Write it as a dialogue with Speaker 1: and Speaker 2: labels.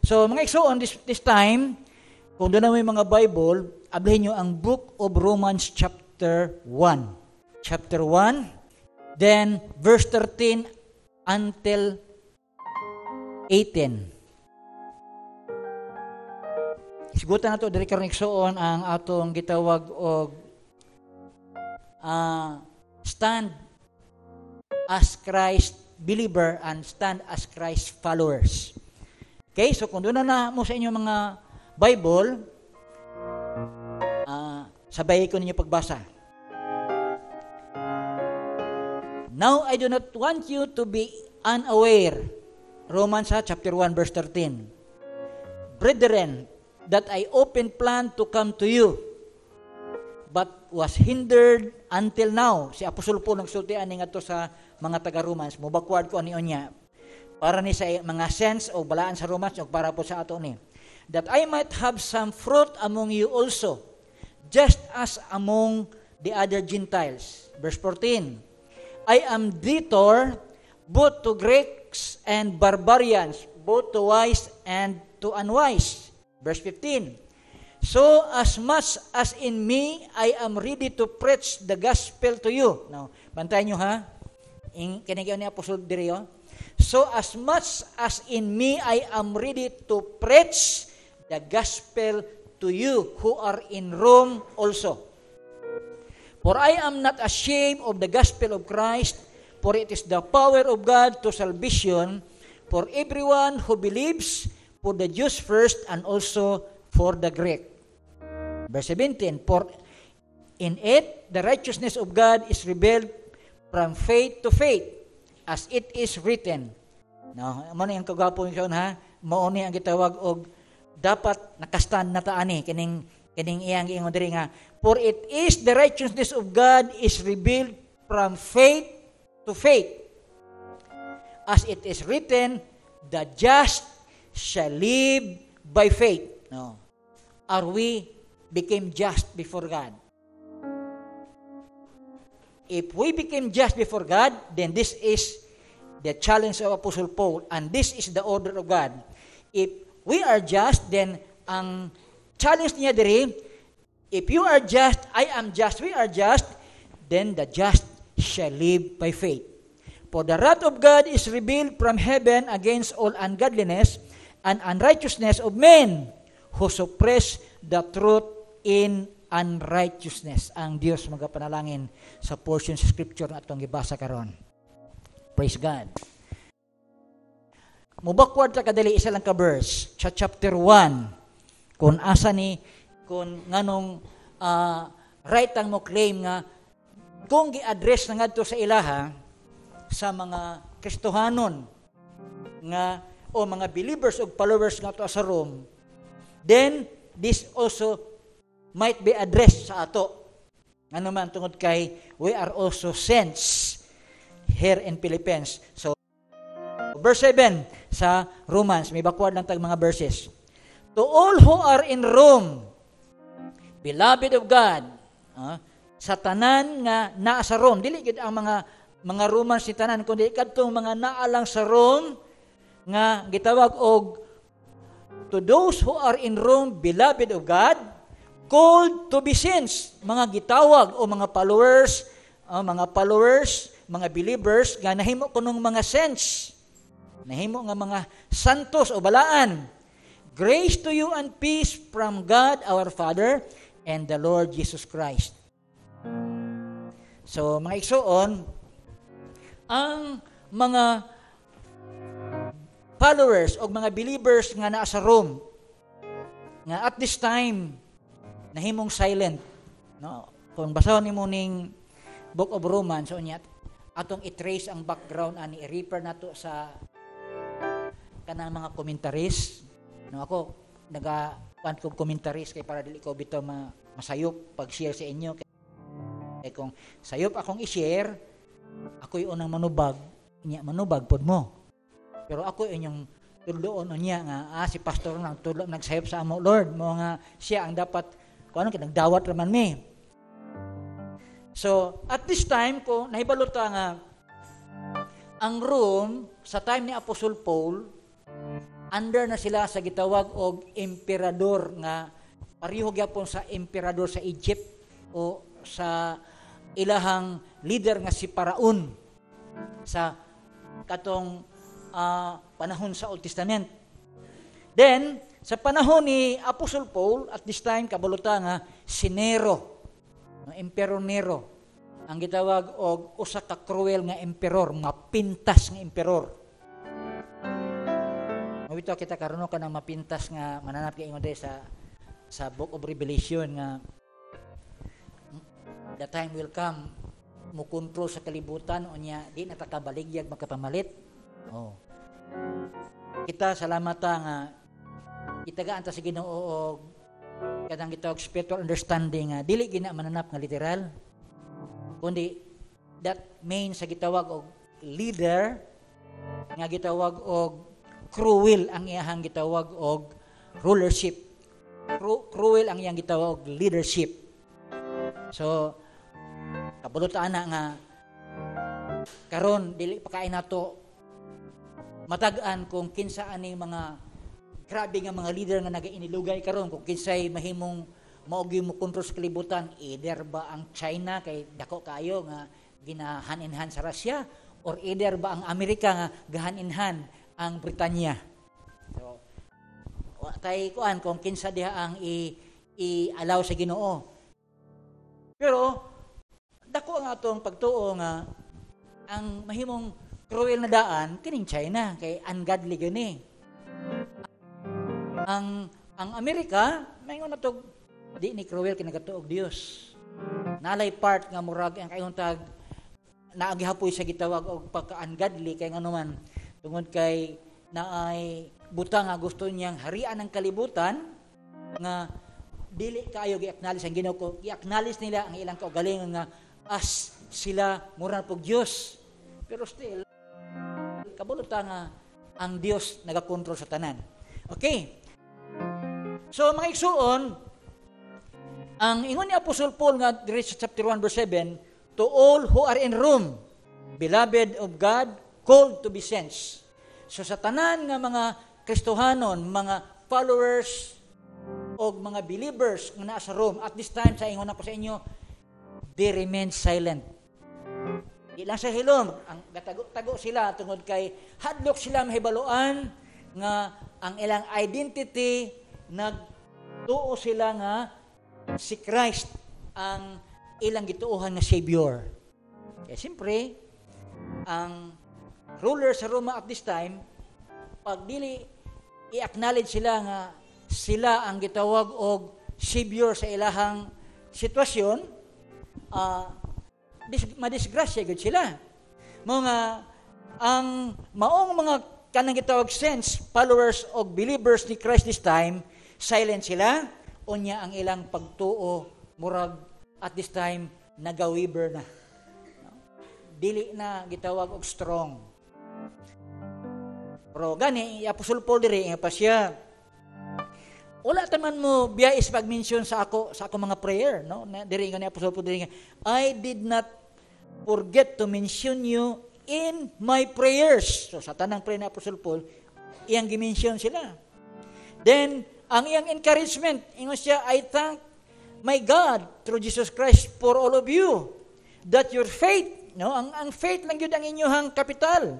Speaker 1: So mga igsoon, this time, kung doon na may mga Bible, ablihin nyo ang Book of Romans chapter 1. Chapter 1, then verse 13 until 18. Sigutan nato diri karon, igsoon, ang atong gitawag og stand as Christ believer and stand as Christ followers. Okay, so kung doon na mo sa inyong mga Bible, sabay ko ninyo pagbasa. Now I do not want you to be unaware. Romans chapter 1 verse 13. Brethren, that I open plan to come to you, but was hindered until now. Si Apostol Paul nagsulti ani ngadto sa mga taga-Romans. Mubakward ko ani unya. Para ni sa mga sense o balaan sa Romans o para po sa ato ni. That I might have some fruit among you also, just as among the other Gentiles. Verse 14. I am debtor both to Greeks and barbarians, both to wise and to unwise. Verse 15. So as much as in me, I am ready to preach the gospel to you. Now, bantayan nyo ha. Kinigyan ni Apostol diri, oh. So as much as in me, I am ready to preach the gospel to you who are in Rome also. For I am not ashamed of the gospel of Christ, for it is the power of God to salvation for everyone who believes, for the Jews first and also for the Greek. Verse 17, for in it the righteousness of God is revealed from faith to faith, as it is written. Now, mo ni ang kagwapo niyo ha, mao ni ang gitawag og dapat nakastand na ta ani kining iyang giingon diri nga for it is the righteousness of God is revealed from faith to faith, as it is written, the just shall live by faith. No. Are we became just before God? If we became just before God, then this is the challenge of Apostle Paul, and this is the order of God. If we are just, then ang challenge niya diri, if you are just, I am just, we are just, then the just shall live by faith. For the wrath of God is revealed from heaven against all ungodliness and unrighteousness of men who suppress the truth in unrighteousness. Ang Dios magapanalangin sa portion sa scripture na atong gibasa karon. Praise God. Mubakward ta kadali isa lang ka verse sa chapter 1 kung asa ni kung nganong right ang mo claim nga kung gi-address na ngadto sa ilaha sa mga Kristohanon nga o mga believers o followers nga sa Rome, then this also might be addressed sa ato. Ano man tungod kay we are also saints here in Philippines. So verse 7 sa Romans, may backward lang tag mga verses. To all who are in Rome, beloved of God, sa tanan nga naa sa Rome, dili gid ang mga Romans ni tanan, kundi kadtong mga naa lang sa Rome nga gitawag og to those who are in Rome, beloved of God, called to be saints, mga gitawag o mga followers, mga believers nga nahimo kunong mga saints, nahimo nga mga santos o balaan. Grace to you and peace from God our Father and the Lord Jesus Christ. So mga igsoon, ang mga followers o mga believers nga naa sa Rome nga at this time nahimong silent, no? Kung basahon nimo ning Book of Romans, so unya atong i-trace ang background ani, i-refer nato sa kanang mga commentaries, no? Ako naga kuan ko commentaries kay para dili ko bitaw masayop pag-share sa inyo. Kay kung sayop akong i-share, ako'y unang manubag, nya manubag pod mo. Pero ako inyong tudloon niya nga si pastor nang tudlo nagsayop sa amo Lord mo nga siya ang dapat kuno kay nagdawat raman mi. So at this time ko nahibalo ta nga ang Rome sa time ni Apostle Paul Under na sila sa gitawag og emperador nga pareho gyapon sa emperador sa Egypt o sa ilahang leader nga si Paraon sa katong panahon sa Old Testament. Then, sa panahon ni Apostle Paul, at this time, kabalo ta nga si Nero, no, Emperor Nero, ang gitawag og usa ka cruel nga emperor, mapintas nga emperor. Mawito kita karon ka ng mapintas nga mananap kay ingon sa Book of Revelation nga the time will come mo kontrol sa kalibutan, unya di na ta kabaligyag makapamalit. Oh. Kita, salamat ta nga itagaan ta sa Ginoo og kanang gitawag spiritual understanding nga dili gina mananap nga literal, kundi that main sa gitawag og leader nga gitawag og cruel ang iyahang gitawag og rulership. Cruel ang iyang gitawag og leadership. So kabalo ta ana nga karon dili pa kay nato matag-an kung kinsa aning mga grabe nga mga leader nga nagainilugay karon, kung kinsay mahimong mao mo kontrol sa kalibutan, either ba ang China kay dako kaayo nga gina-hand in hand sa Russia, or either ba ang Amerika nga ga-hand in hand ang Britanya. So wa tay kuan kung kinsa diha ang i i-allow sa Ginoo. Pero dako ang atong pagtuo nga ang mahimong cruel na daan kining China kay ungodly gani. Ang Amerika maingon na to, di ni cruel kay nagatuo og Dios. Nalay part nga murag ang kayong tag naagihapoy sa gitawag og pagka-ungodly kay ngano man tungod kay naay butang nga gusto niyang harian ng kalibutan nga dili kaayo gi-acknowledge ang Ginoo ko. I-acknowledge nila ang ilang kaugalingon nga as sila mura pog Dios. Pero still kabalo ta nga ang Dios nagakontrol sa tanan. Okay. So mga igsuon, ang ingon ni Apostle Paul nga diri sa chapter 1 verse 7, "To all who are in Rome, beloved of God, called to be saints." So sa tanan nga mga Kristohanon, mga followers o mga believers nga naa sa Rome at this time, sa ingon ako sa inyo, they remain silent. Di lang sa hilom, ang gatago-tago sila tungod kay hadlok sila mahibaluan nga ang ilang identity nagtuo sila nga si Christ ang ilang gituohan nga Savior. Kaya siyempre, ang ruler sa Roma at this time, pag dili i-acknowledge sila nga sila ang gitawag og Savior sa ilahang sitwasyon, madisgrasya gud sila. Mga ang maong mga kanang gitawag saints, followers og believers ni Christ this time, silent sila, unya ang ilang pagtuo murag at this time nagawaver na. No? Dili na gitawag og strong. Pero gani, Apostol Paul diri nga pa siya, wala taman mo biyais pag-mention sa ako mga prayer, no? Na, diri nga ni Apostol Paul diri nga, "I did not forget to mention you in my prayers." So sa tanang prayer ni Apostol Paul, iyang gi-mention sila. Then ang iyang encouragement, ingon siya, "I thank my God through Jesus Christ for all of you, that your faith," no, ang faith lang yun ang inyong kapital.